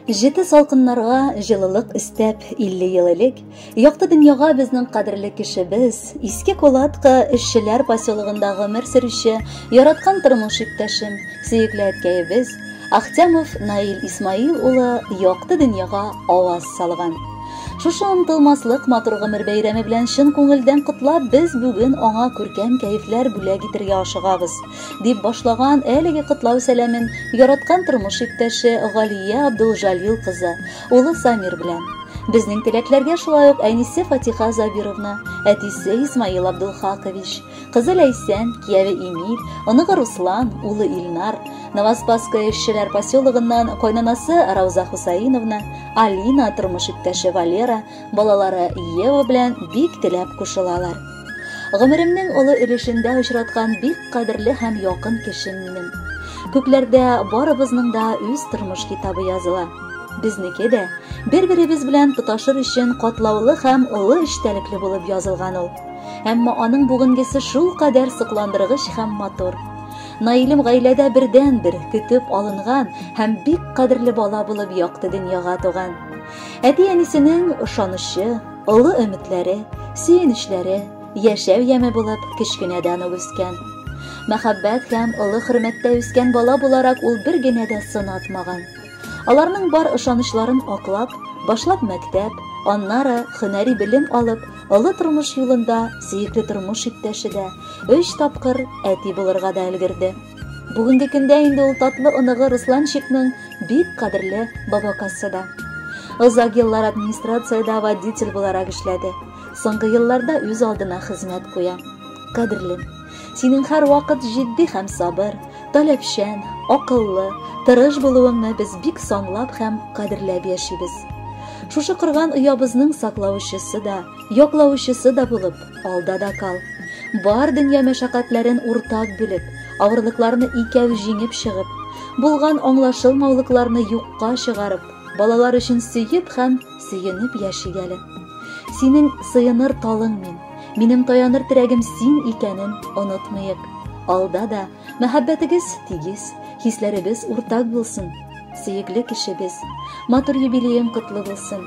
Җете салкыннарга җылылык өстәп 50 ел элек якты дөньяга безнең кадерле кешебез, Иске Кулатка эшчеләр поселогында гомер сөрүче яраткан тормыш иптәшем, сөекле әткәебез Ахтямов Наил Исмаил улы якты дөньяга аваз салган. Шушы онытылмаслык матур гомер бәйрәме белән чын күңелдән котлап, без бүген аңа күркәм кәефләр бүләк итергә ашыгабыз, дип башлаган әлеге котлау сәламен яраткан тормыш иптәше Галия Абдулҗалил кызы, улы Самир белән. Безнең теләкләргә шулай ук әнисе Фатиха Забировна, әтисе Исмаил Абдулхакович, кызы Ләйсән, кияве Эмиль, оныгы Руслан, улы Илнар, Новоспасское эшчеләр поселогыннан кайнанасы Рауза Хусаиновна, Алина, тормыш иптәше Валера, балалары Ева белән бик теләп кушылалар. Гомеремнең олы өлешендә очраткан бик кадерле һәм якын кешем минем. Күкләрдә барыбызның да үз тормыш китабы языла. Безнеке дә бер-беребез белән тоташыр өчен катлаулы һәм олы эчтәлекле булып язылган ул. Әмма аның бүгенгесе шулкадәр сокландыргыч һәм матур. Наилем гаиләдә бердәнбер, көтеп алынган һәм бик кадерле бала булып якты дөньяга туган. Әти-әнисенең ышанычы, олы өметләре, сөенечләре, яшәү яме булып кечкенәдән үк үскән. Мәхәббәт һәм олы хөрмәттә үскән бала буларак ул бер генә дә сынатмаган. Аларның бар ышанычларын аклап, башлап мәктәп, аннары һөнәри белем алып, олы тормыш юлында сөекле тормыш иптәше дә, өч тапкыр әти булырга да өлгерде. Бүгенге көндә инде ул татлы оныгы Русланчикның бик кадерле бабакасы да. Озак еллар администрациядә водитель буларак эшләде. Соңгы елларда үз алдына хезмәт куя. Кадерлем, синең һәрвакыт җитди һәм сабыр, таләпчән, акыллы, тырыш булуыңны без бик санлап һәм кадерләп яшибез. Шушы корган оябызның саклаучысы да, яклаучысы да булып, алда да кал. Бар дөнья мәшәкатьләрен уртак бүлеп, авырлыкларны икәү җиңеп чыгып, булган аңлашылмаулыкларны юкка чыгарып, балалар өчен сөеп һәм сөенеп яшик әле. Синең сыеныр талың мин, минем таяныр терәгем син икәнен онытмыйк. Алда да мәхәббәтегез тигез, хисләребез уртак булсын. Сөекле кешебез, матур юбилеең котлы булсын.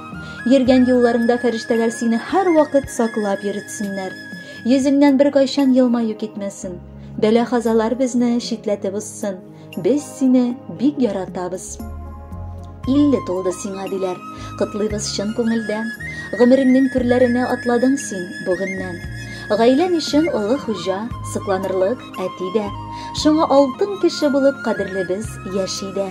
Йөргән юлларыңда фәрештәләр сине һәрвакыт саклап йөртсеннәр. Йөзеңнән беркайчан елмаю китмәсен. Бәла-казалар безне читләтеп узсын. Без сине бик яратабыз. 50 тулды сиңа, диләр. Котлыйбыз чын күңелдән. Гомереңнең түрләренә атладың син бүгеннән. Гаиләң өчен олы хуҗа, сокланырлык әти дә. Шуңа алтын кеше булып кадерлебез яши дә.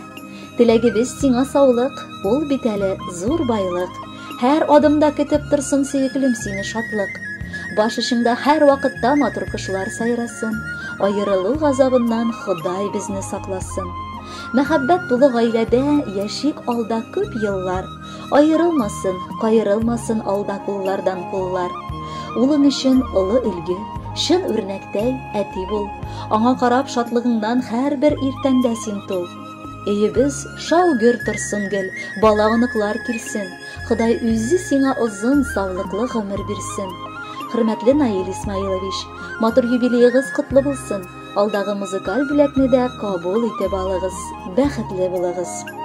Теләгебез сиңа саулык, ул бит әле зур байлык. Һәр адымда көтеп торсын сөеклем сине шатлык. Баш очыңда һәр вакытта матур кошлар сайрасын. Аерылу газабыннан Ходай безне сакласын. Мәхәббәт тулы гаиләдә яшик алда күп еллар. Аерылмасын, каерылмасын алда куллардан куллар. Улың өчен олы өлге, чын үрнәктәй әти бул. Аңа карап шатлыгыңнан һәрбер иртәңдә син тул. Өебез шау-гөр торсын гел, бала-оныклар килсен. Ходай үзе сиңа озын, саулыклы гомер бирсен. Хөрмәтле Наил Исмаилович, матур юбилеегыз котлы булсын. Алдагы музыкаль бүләкне дә кабул итеп алыгыз. Бәхетле булыгыз.